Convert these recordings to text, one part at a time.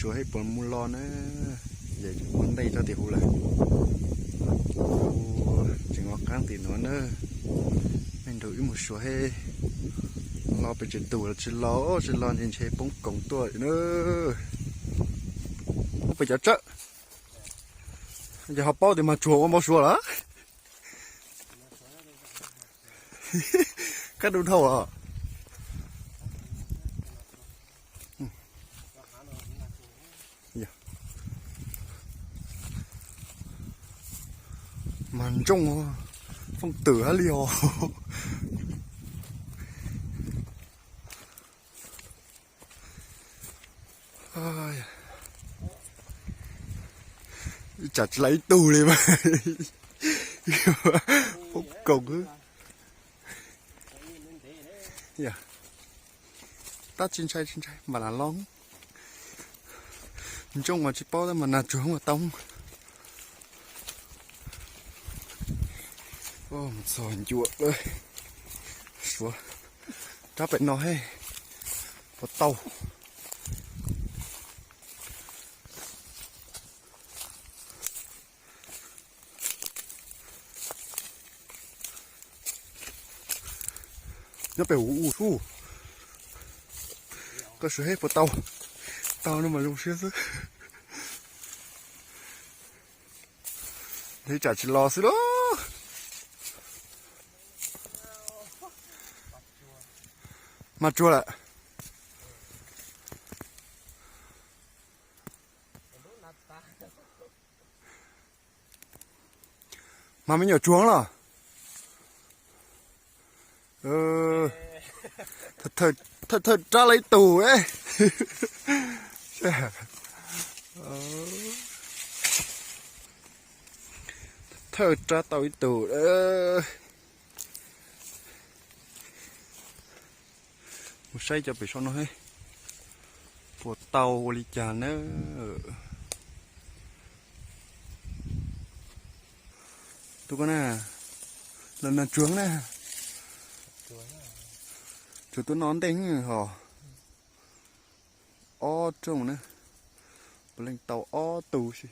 Suav hej puas mus los na, yam ua ntej tso tim huv lawm. Tseem ua qaab tim nuav na, mej nrug wb mus suav hej. Los pem tsev tus los tsis los, tsis los ntshe ntshe poob koom tuaj na. Peb cov tsawb, yog ho paub tias mas tsuag ua npau suav lawm. Kab du dhau os. Mas ntsooj, fooj twm hab li os. Tsam tsis lawv ib tug li mas poob koom. Tab tsis ntshai, tsis ntshai, npam lam loo. Ntsooj mas tsis paub tab mas nas tsuag ua tau. Mus txog ncua lawm. Suav rab pem no hej, puas tau. Nyob pem huv u sub. Koj suav hej puas tau. Tau no mas zoo siab xwb. Ib tsam tsis los xwb lauj. Mas tsuag lawm. Mas me nyuam tsuag los. Thawj thawj rab lawv ib tug. Thawj rab tau ib tug. Mus saib cov pem saum no, puas tau ua li cas na. Tub koj na, los nas tsuag na. Tsuag tuaj noj ntej hos. Ob rooj na, puav leej tau ob tug si.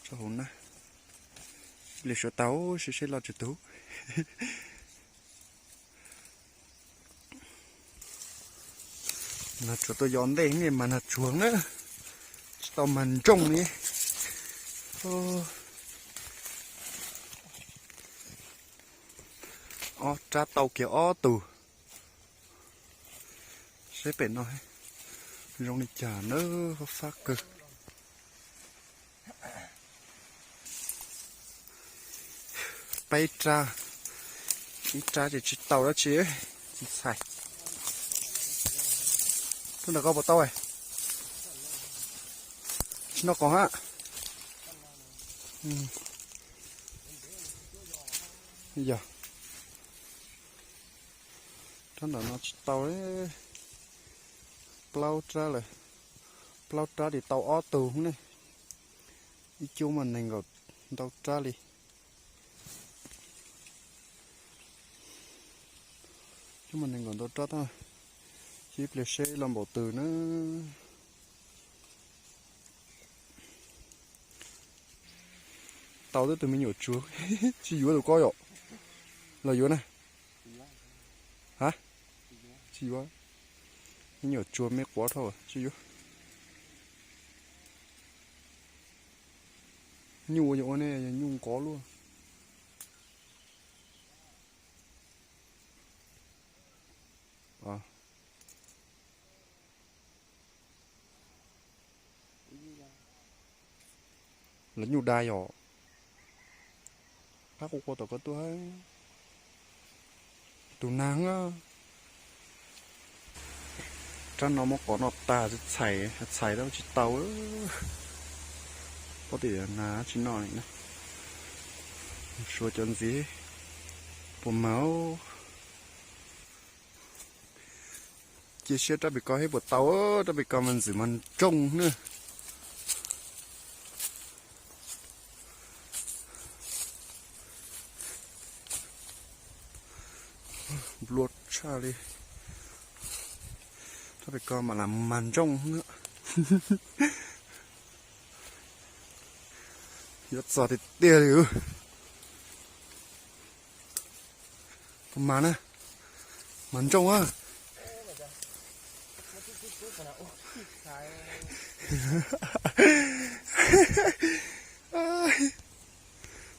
Tso hauv na, ib pliag suav tau seb seb loj tsis tug. Nas tsuag tuaj yos ntej ne mas nas tsuag na, tsis tau mas ntsooj ne. Ob rab tau kiag ob tug. Seb pem no zoo li cas na, fab fab kawg. Peb rab, ib rab ces tsis tau dab tsi, tsis txhais. Tuaj ntawm koj puas tau? Tsis noj qos hab. Yog, rab ntawm no tsis tau. Plaub rab lawm, plaub rab li tau ob tug ne. Ib cub mas nees nkaum ntau rab li. Cub mas nees nkaum ntau rab tab, ib pliag seb los npaum twg na. Tau twb tus me nyuam tsuag, tsis yuav tus ko yom? Los yuav na? Ha? Tsis yuav. Me nyuam tsuag me quav dhau, tsis yuav. Nyuj ua yog ua ne, yog nyuj nqov luaj. Lawv nyuj dai yom. Qab qua qua tom ko tuaj. Tus nag, rab no muab qos noj tag, txhais txhais tab tsis tau. Pob tim nag tsis noj li na. Suav cov ntxiv puas mas. Cia siab rab pem ko seb puas tau, rab pem ko mas ntxim mas ntsooj na. Nplua Tshaj li, rau pem ko mam lam mag ntsooj. Yuav txog tiag tiag li. Puas mag na? Mag ntsooj a.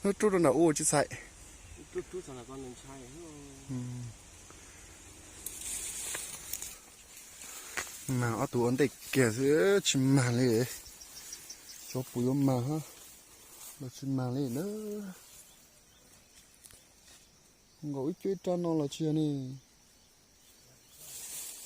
Rub rau nram ub tsis txhais. Mag ob tug ua ntej kiag xwb tsis mag li. Xyov puas yuav mag hab los tsis mag li na. Nkaus ib cuab ib rab no los tsis yog ne.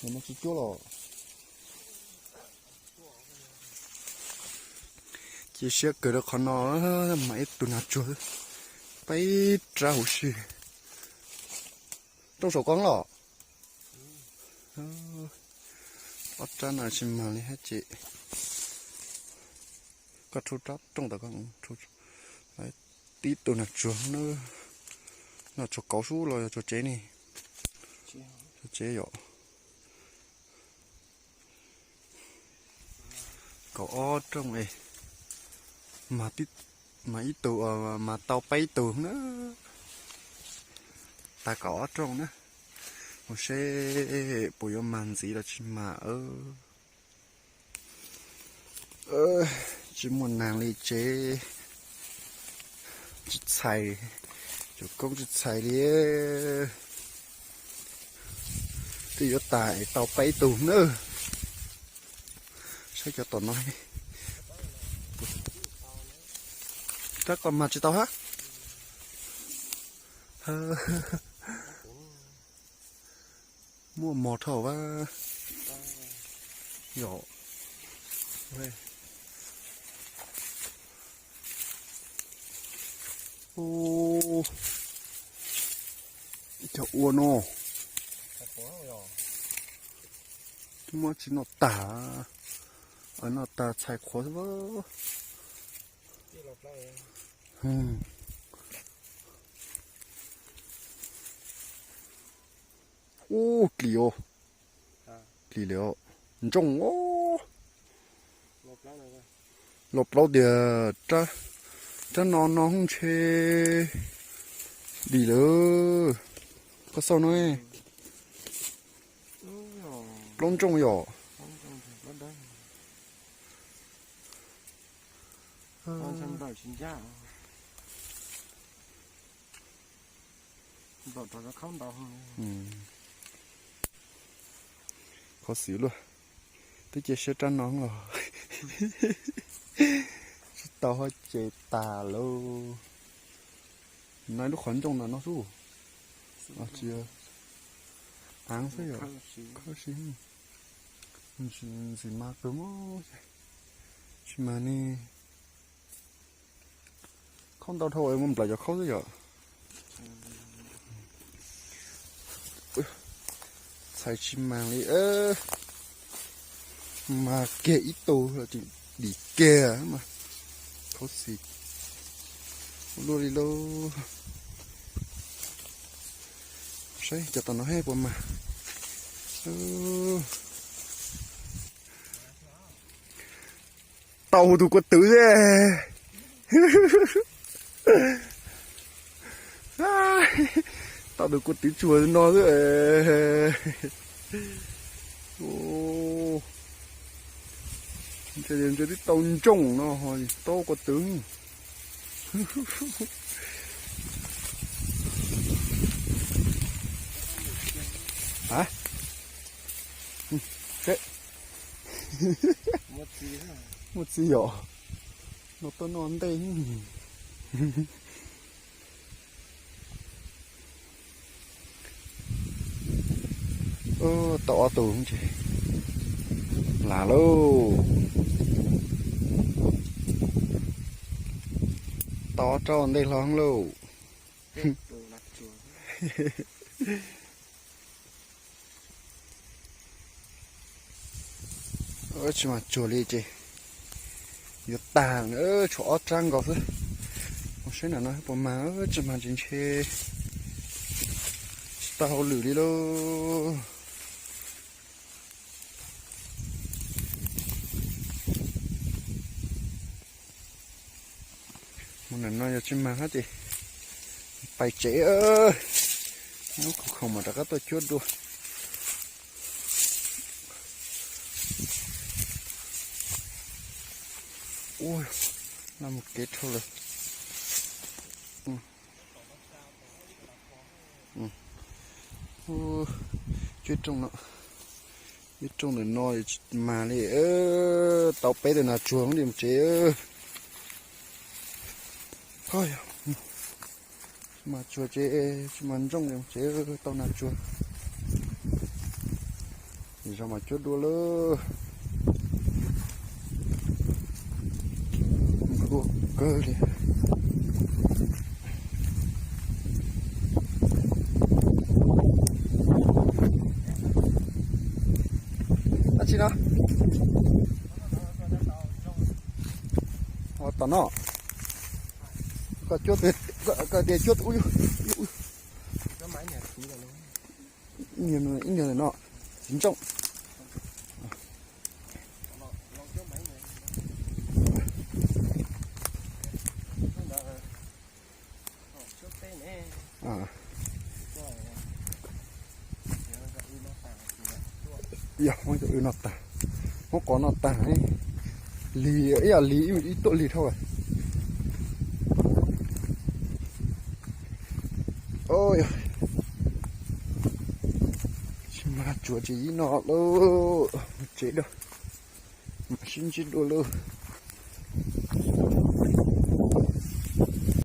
Nim no tsis cuab los. Cia siab kawg rau qhov no, mag ib tug nag tsuag, peb rab huv si. Rooj saum koj los. Ob rab no tsis mag li hab ces koj rub rab rooj tom ko, tib tug nag tsuag na. No tsuag kauv sub los yog tsuag tsev ne? Tsuag tsev yom. Kaum ob rooj es, mag ib tug, mag tau peb tug na. Tas kaum ob rooj na. Mus seb puas yuav mag ntxiv los tsis mag. Tsis muaj nag li tsev, tsis txhais, cov koob tsis txhais li. Twb yuav tas es tau peb tug na. Saib cov tom no, rab ko mag tsis tau hab. Muaj mos dhau a. Yog. Cov ua no, twb muab tsis noj tag. Noj tag txhais qhuav xwb. Ub, dlim os. Dlim li os. Ntsooj os. Los plaub tias rab no no ntshe dim lawm. Koj xauj no, plaub ntsooj yom. Kho xwm luaj, twb cia siab rab no los tsis tau hab ces tas lauj. No ib lub qhov ncauj no no xwb. Tsis, av xwb yom. Khawb si, ntxim mas kawg mas, tsis mas ne. Khaub ntau dhau, muab nplawm cov khaub xwb yom. Txhais tsis mas li, mas kiag ib tug los tseem dim kiag mas. Khaub xis ua luaj li lauj. Saib cov tom no hab puas mas. Tau tus kua twv xwb. Tau tus kua twv tsuag no xwb. Ntshe twb tau ntsooj no ho tau kua twv. Muaj txiv yom. No tuaj noj ntej. Tau ob tug ces lam lauj. Tau ob rab ntej hlo lauj. Tsis mas tsuag li ces yuav tag, tshuav ob rab nkaus xwb. Mus saib nram no puas mas, tsis mas tsis ntshe tsis Tau hauj lwm li lauj. Mus ntawm no yog tsis mag hab ces pais tsev. Lub khoom khoom mas rov qab tuaj cuab dua. Ua, no mus kev dhau lawm. Cuab rooj no, cuab rooj ntawm no tsis mag li. Tau peb tug nas tsuag li mus tsev. Tsis mag tsuag ces tsis mag ntsooj li mus tsev, tau nas tsuag. Zos mas cuab dua lawm. Dua kawg li. Dab tsi no? Tom no. Koj cuab, koj tias cuab ub, ib nyuag no txiv ntsooj. Yog muab cov w no tag, muab qos no tag, lig ib yam lig ib tuam lig dhau. Tsis mag tsuag ces ib no lauj, mus tsev dua, mam sib ntsib dua lauj.